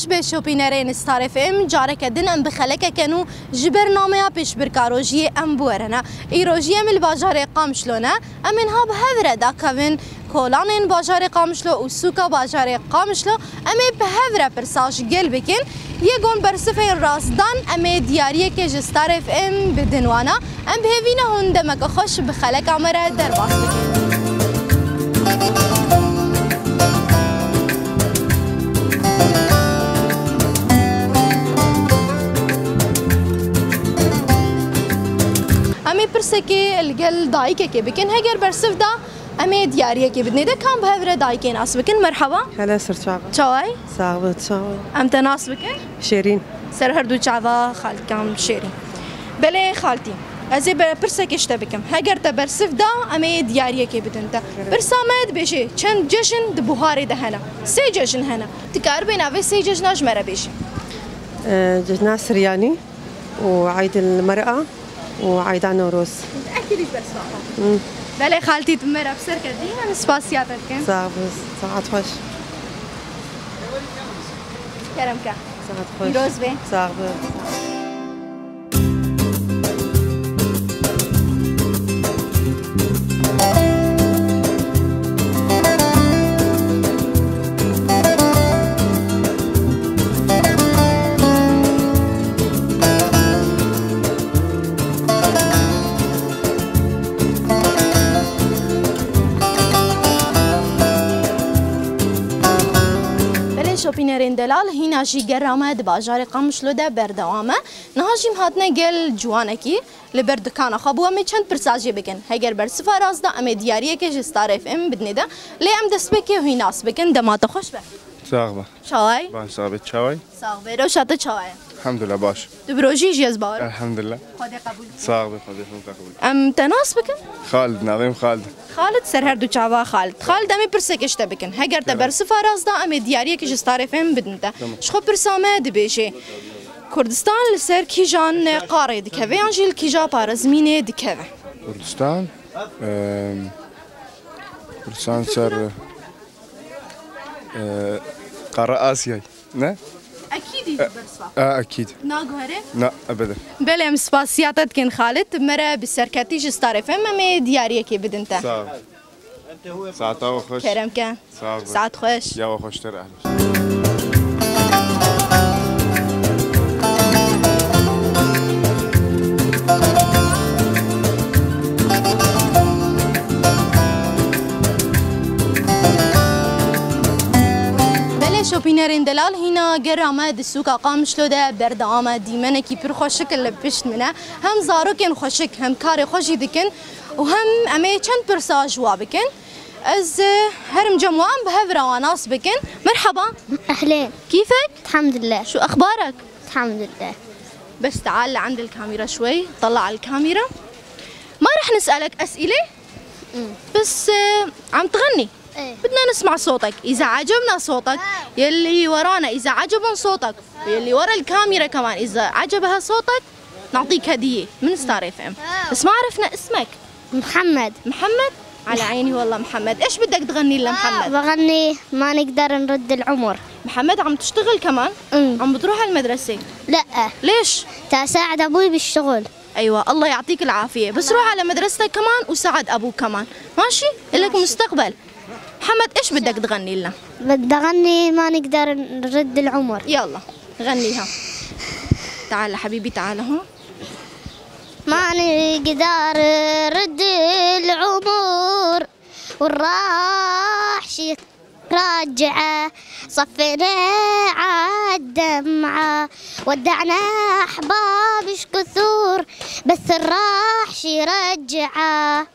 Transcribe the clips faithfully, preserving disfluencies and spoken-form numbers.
Ji ber şopînerên Star F M careke din em bi xelekeke nû ji bernameya pêşbirka rojiyê em bi we re ne. Îro jî em li bajarê Qamişlo ne. Em ê niha bi hev re dakevin kolanên bajarê Qamişlo û sûka bajarê Qamişlo. Em ê bi hev re pirsa ji gel bikin. Yê gon bersivên rast dan, em ê diyariyekê ji Star F M bidin wana. Em bi hêvî ne hûn demeke xweş bi xeleka me re derbas bikin. Em ê pirsekê li gel dayikekê bikin. Heger bersiv da, em ê diyariyekê bidinê de. Ka em bi hev re dayikê nas bikin. Merhaba. Hele ser çava. Çaway? Sağ ol, çava. Em te nas bikin? Şêrîn. Ser her du çava xalkan Şêrîn. Belê xaltî. Ez ê be-, pirsekê ji te bikim. Heger te bersiv da, em ê diyariyekê bidin te. Pirsa me dibêje, çend cejin di buharê de hene? Sê cejin hene. Dikaribê navê sê cejna ji me re bêjî? Ee, Cejna Siryanî û Eyd el Mer'a û Eyda Newroz. Ekî dî ji ber silaha. Hmm. Belê xaltî, tu me re bi ser ketî, em spasiya te dikin. Sağ ol, saet xweş. Kerem ke. Saet xweş. Pîroz be. Sağ ol. Belê şopînerên delal, hîna jî gera me di bajarê Qamişlo de berdewam e. Niha jî em hatine gel ciwanekî li ber dikana xwe bû, em ê çend pirsa jê bikin. Heger bersiva rast da, em ê diyariyekê ji Star F M bidinê de. Lê em destpêkê wî nas bikin, dema te xweş be. Sax be. Çaway? Baş sax be, çaway? Sax be, rewşa te çawa ye? Elhamdulillah, baş. Tu bi rojî jî, ez bawer. Elhamdulillah. Xwedê qebûl. Sax be, Xwedê hûn te qebûl. Em te nas bikin? Xalid, navê min Xalid. Xalid, ser her du çava Xalid. Xalid, em ê pirsekê ji te bikin. Heger te bersiva rast da, em ê diyariyekê ji Star F M bidin te. Tamam. Ji xwe pirsa me dibêje, Kurdistan li ser kîjan qarê dikeve, yan jî li kîja parêzmînê dikeve? Kurdistan, em, Kurdistan ser, e, qara Asyayê, ne? Ekîdî ji bersiva. E, ekîd. Naguhere? Na, ebeden. Belê, em spasiya te dikin Xalid. Me re bi serketî ji Star F M, em ê diyariyekê bidin te. Sağ ol. Saeta we xweş. Kerem ke. Sağ ol. Saet xweş. Ya we xweştir, ehlen. Belê şopînerên delal, hîna gera me di sûka Qamişlo de berdewam e. Dîmenekî pir xweşik li pişt min e. Hem zarokên xweşik, hem karê xwe jî dikin û hem em ê çend pirsa ji wa bikin. Ez, e, herim cem wan bi hev re wan nas bikin. Merhaba. أهلين. كيفك؟ الحمد لله. شو أخبارك؟ الحمد لله. بس تعال لعند الكاميرا شوي، طلع على الكاميرا. ما رح نسألك أسئلة، مم. بس، آه، عم تغني. إيه. بدنا نسمع صوتك. إذا عجبنا صوتك، يلي ورانا إذا عجبهم صوتك، ويلي ورا الكاميرا كمان إذا عجبها صوتك، نعطيك هدية من ستار اف ام. بس ما عرفنا اسمك. محمد. محمد؟ على عيني والله محمد. إيش بدك تغني لنا محمد؟ بغني ما نقدر نرد العمر. محمد، عم تشتغل كمان؟ أمم. عم بتروح على المدرسة؟ لأ. ليش؟ تساعد أبوي بالشغل. أيوة، الله يعطيك العافية. بس روح على مدرستك كمان وساعد أبوك كمان. ماشي؟ إلك مستقبل. محمد، إيش بدك تغني لنا؟ بدي أغني ما نقدر نرد العمر. يلا، غنيها. تعال حبيبي، تعال هون. ما نقدر نرد العمر والراح شي رجعه، صفينا عالدمعة، ودعنا أحباب شكثور، بس الراح شي رجعه.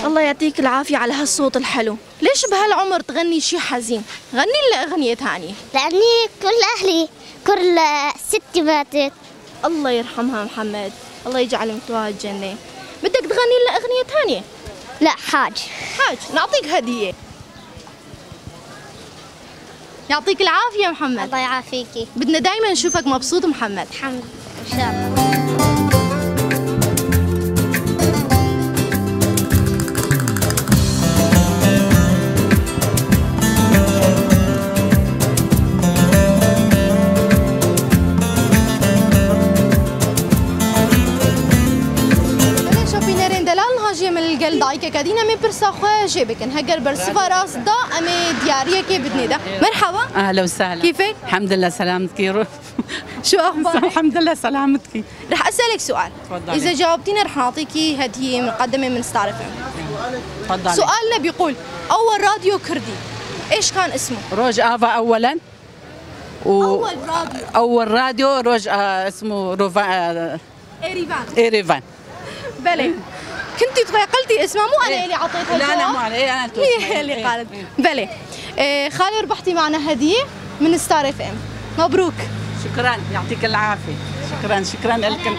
الله يعطيك العافية على هالصوت الحلو. ليش بهالعمر تغني شي حزين؟ غني لنا أغنية تانية. لأني كل أهلي، كل ستي ماتت. الله يرحمها محمد، الله يجعل مثواها الجنة. بدك تغني لنا أغنية تانية؟ لا، حاج. حاج، نعطيك هدية. يعطيك العافية محمد. الله يعافيكي. بدنا دايمًا نشوفك مبسوط محمد. الحمد لله. إن شاء الله. Jê min li gel dayikeke dîn em ê pirsa xwe jê bikin. Heger bersiva rast da, em ê diyariyekê bidinê de. Merhaba. Ehlen we sehlen. Kîfek? Elhamdülillah, selamet kî. Şu ahbar. Elhamdülillah, selamet kî. Rah eselek sual. Tfadalî. Îze cewab tîne rah natîkî hediyê min qedimê min starifim. Tfadalî. Sual ne bîqul. Ew radyo Kurdî. Eşkan ismu. Roj ava ewelen. Û ewel radyo. Ewel radyo roj, a, ismu Rova-, a, Êrîvan. Êrîvan. Belê. Kintu txwe qiltî isma mu, ana elî atêt. La, la, mu ana, ê, ana tu. Elî qalet. Belê. Ee, xalê rbahti mana hediye min starê fem. Mabruk. Şükran, ya'tîkel afî. Şükran, şükran elkin.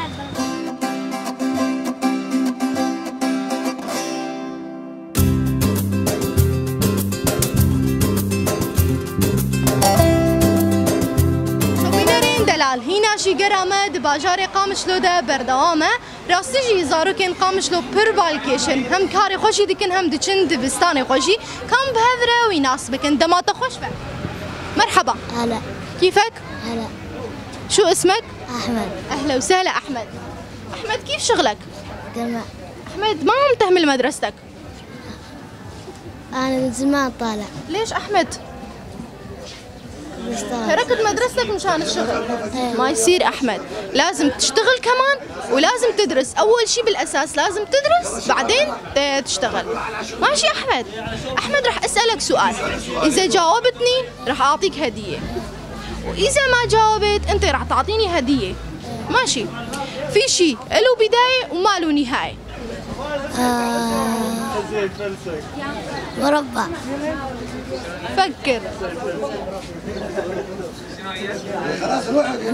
Şopînerên delal, hîna jî gera me di bajarê Qamişlo de berdewam e. Rastî jî zarokên Qamişlo pir balkêş in. Hem karê xwe jî dikin, hem diçin dibistanê xwe jî. Kam bi hev re wî nas bikin. Dema te xweş be. Merheba. Hela. Kîfek? Hela. Şu ismek? Ahmed. Ehlen we sehlen Ahmed. Ahmed, kîf şixlek? Deme. Ahmed, ma hum tehmil medrestek? Ana min ziman tala. Lêş Ahmed? Terekit medrestek mişan şixil. Ma yisîr Ahmed. Lazim tiştixil keman û lazim tidris. Ewwel şî bil esas lazim tidris, badên te tiştixil. Maşî Ahmed. Ahmed, rah eselek sual. Îze cewabitnî, rah atîk hediye. Û îze ma cewabit, ente rah tatînî hediye. Maşî. Fî şî, el û bidayê û mal û nîhayê. آه، مربع. فكر.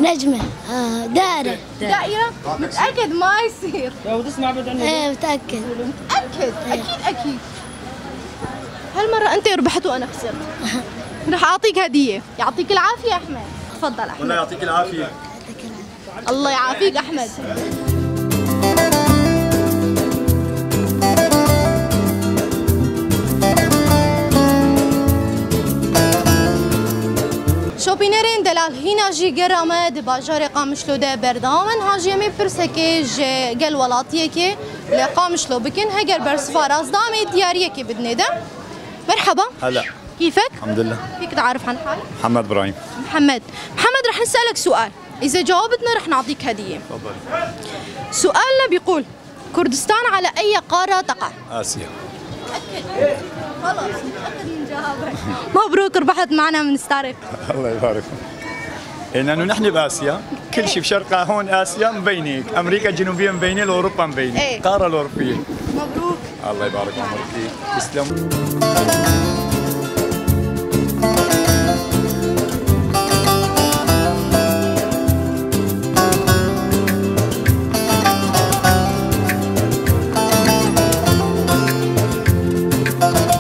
نجمة. آه، دائرة. دائرة؟ متأكد ما يصير. ايه، متأكد. متأكد؟ أكيد، أكيد. هالمرة أنت ربحت وأنا خسرت. رح أعطيك هدية. يعطيك العافية يا أحمد. تفضل أحمد. والله يعطيك العافية. الله يعافيك أحمد. Şopînerên delal, hîna jî gera me di bajarê Qamişlo de berdewam in. Ha jî em ê pirsekê ji gel welatiyekê li Qamişlo bikin. Heger bersiva rast da, em ê diyariyekê bidinê de. Merhaba. هلا. كيفك؟ الحمد لله. فيك تعرف عن حالك؟ محمد إبراهيم. محمد. محمد، رح نسألك سؤال. إذا جاوبتنا رح نعطيك هدية. تفضل. سؤالنا بيقول: كردستان على أي قارة تقع؟ آسيا. متأكد؟ خلص، متأكد من جوابك. مبروك، ربحت معنا من ستارك. الله يبارك. إيه، لأنه نحن بآسيا، كل شيء بشرقها هون آسيا مبينة، أمريكا الجنوبية مبينة، لأوروبا مبينة، إيه. القارة الأوروبية. مبروك. الله يبارك عمرك. تسلم.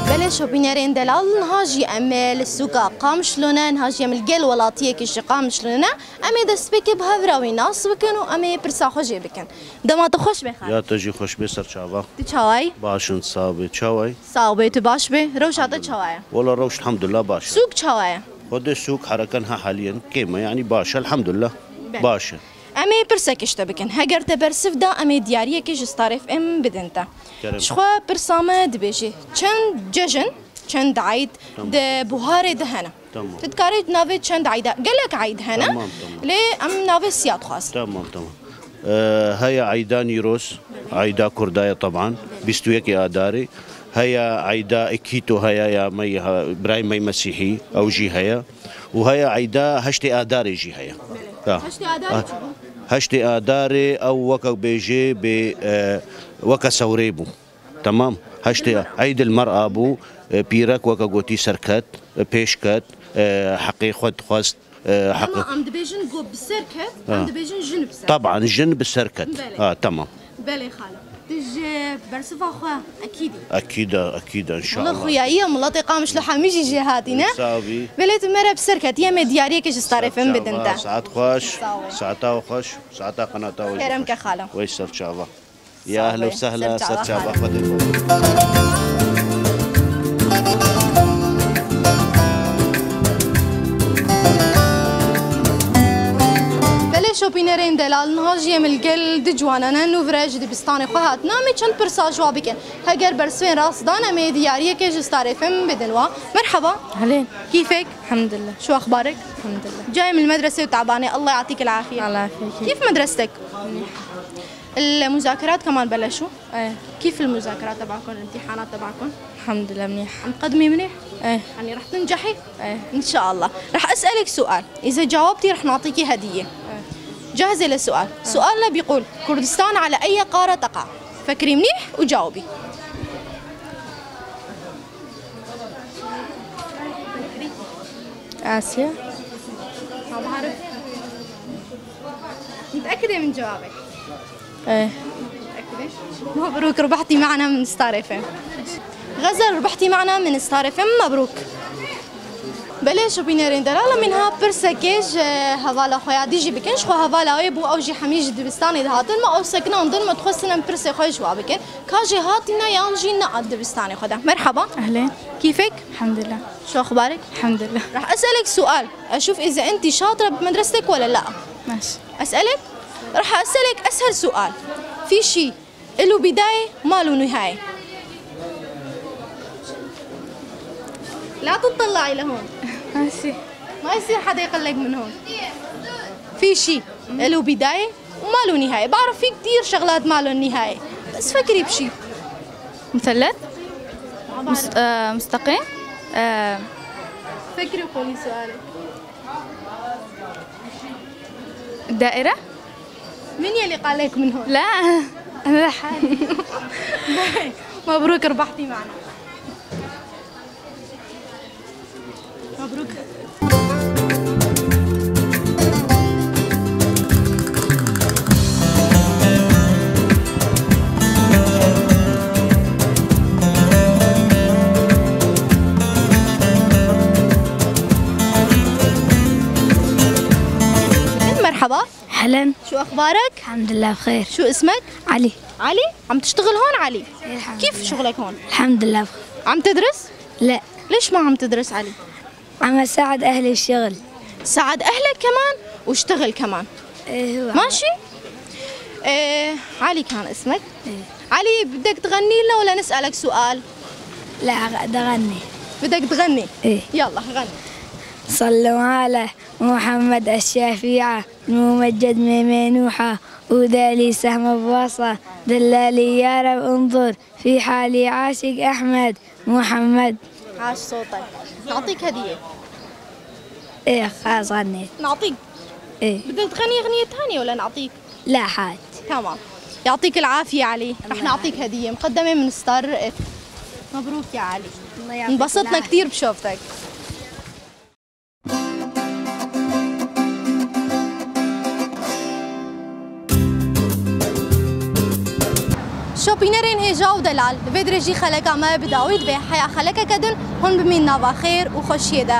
Belê şopînerên delal, niha jî em li sûka Qamişlo ne, niha jî em li gel welatiyekî ji Qamişlo ne. Em ê destpêkê bi hev re wî nas bikin û em ê pirsa xwe jê bikin. Dema tu xweş be xal. Ya te jî xweş be, ser çava. Tu çawa yî? Baş in, sax be, çawa yî? Sax be, tu baş be. Rewşa te çawa ye? Wela rewş elhamdulillah baş e. Sûk çawa ye? Xwedê sûk hereken ha haliyen kêm e, yanî baş e, elhamdulillah. Be. Baş e. Em ê pirsek ji te bikin. Heger te bersiv da, em ê diyariyekê ji Star F M bidin te. Kerem. Ji xwe pirsa me dibêjê, çend cejin, çend eyd Tamam. di buharê de hene? Tamam. Tu dikarî navê çend eyda? Gelek eyd hene. Tamam, tamam. Lê em navê siya dixwazin. Tamam, tamam. Ee, heye eyda Nîroz, eyda Kurda ye teban, bîst û yekê Adarê. Heye eyda Ekîto heye ya mey, ha, birayê mey Mesîhî, ew jî heye. Û heye eyda heştê Adarê jî heye. Ya. Heştê Adarê Ha, çi bû? Heştê Adarê ew weke bêjê bê, e, weke sewrê bû. Temam. Heştê Eydil Mer'a bû, e, pîrek weke gotî serket, e, pêş ket, e, heqê xwe dixwest, e, heqê Ama em dibêjin got bi ser ket, Ha. em dibêjin jin bi ser ket. Taban, jin bi ser ket. Belê. Ha, temam. Belê xalo. Tu ji bersiva xwe ekîd î. Ekîd e, ekîd e, înşallah. Wala xuyayiya miletê Qamişlo hemî jî jê hatîne. Sax bî. Belê tu me re bi ser ketî, em ê diyariyekê ji Star F M bidin te. Saet xweş, Sağ ol. Saeta we xweş, saeta qenata we jî Kerem xweş. ke xalo. Wey ser çava. Ya ehlen we sehlen, ser çava xwe dê. Belê Şopînerên delal, niha jî em li gel du ciwanan in û vire ji dibistanê xwe hatin. Em ê çend pirsa ji wa bikin. Heger bersivên rast dan, em ê diyariyekê ji Star F M bidin wa. Merhaba. Ehlên. Kîfek? Elhamdulillah. Şo exbarek? Elhamdulillah. Cayê min li medresê û tebanê, Allah yatîk el afiye. Allah yafiyek. Kîf medrestek? Mînîh. المذاكرات كمان بلشوا؟ ايه. كيف المذاكرات تبعكم، الامتحانات تبعكم؟ الحمد لله منيح. عم تقدمي منيح؟ ايه. يعني رح تنجحي؟ ايه. إن شاء الله. رح أسألك سؤال، إذا جاوبتي رح نعطيكي هدية. ايه. جاهزة للسؤال؟ ايه. سؤالنا بيقول: كردستان على أي قارة تقع؟ فكري منيح وجاوبي. آسيا. ما بعرف. متأكدة من جوابك؟ ايه. متأكدة؟ مبروك، ربحتي معنا من ستار اف ام. غزل، ربحتي معنا من ستار اف ام، مبروك. Belê şopînerên delal, em ê niha pirsekê ji hevala xwe ya dî jî bikin. Ji xwe hevala wê bû, ew jî hemî ji dibistanê dihatin. Me ew sekinandin, me dixwestin em pirsê xwe ji wa bikin. Ka jê hatîne yan jî ne dibistanê xwe de. Merhaba. Ehlên. Kîfek? Elhamdulillah. Şo exbarek? Elhamdulillah. Rah eselek sual. Eşûf îze entî şatre bi medresetek wele la. Maşi. Eselek? Rah eselek eshel sual. Fî şî. Elo bidayê, mal û nihayê. لا تطلعي لهون. ماشي. ما يصير حدا يقلك من هون. في شي له بداية وما له نهاية. بعرف في كتير شغلات ما لهم نهاية، بس فكري بشي. مثلث. ما بعرف. مس-، آه، مستقيم. آه. فكري وقولي سؤالك. الدائرة؟ مين يلي قال لك من هون؟ لا، أنا لحالي. مبروك، ربحتي معنا. مبروك. مرحبا. أهلًا. شو أخبارك؟ الحمد لله بخير. شو اسمك؟ علي. علي؟ عم تشتغل هون علي؟ إيه، الحمد كيف لله. شغلك هون؟ الحمد لله بخير. عم تدرس؟ لا. ليش ما عم تدرس علي؟ عم أساعد أهلي الشغل. ساعد أهلك كمان واشتغل كمان. إيه، هو ماشي؟ إيه، علي كان اسمك؟ إيه. علي، بدك تغني لنا ولا نسألك سؤال؟ لا، غ-، بدي أغني. بدك تغني؟ إيه. يلا، غني. صلوا على محمد الشفيعة، الممجد من منوحة، ودالي سهم الوصى، دلالي يا رب انظر، في حالي عاشق أحمد محمد. عاش صوتك. نعطيك هدية. إيه، خلاص غنيت. نعطيك. إيه. بدك تغني أغنية تانية ولا نعطيك؟ لا، حاج. تمام. يعطيك العافية علي. رح الله نعطيك يعافيك. هدية مقدمة من ستار اف. مبروك يا علي. الله يعطيك انبسطنا العافية. كتير بشوفتك. Şopînerên hêja û delal, li vê dirêjî xeleka me bi dawî dibe. Heya xelekeke din hûn bimîn nava xêr û xweşiyê de.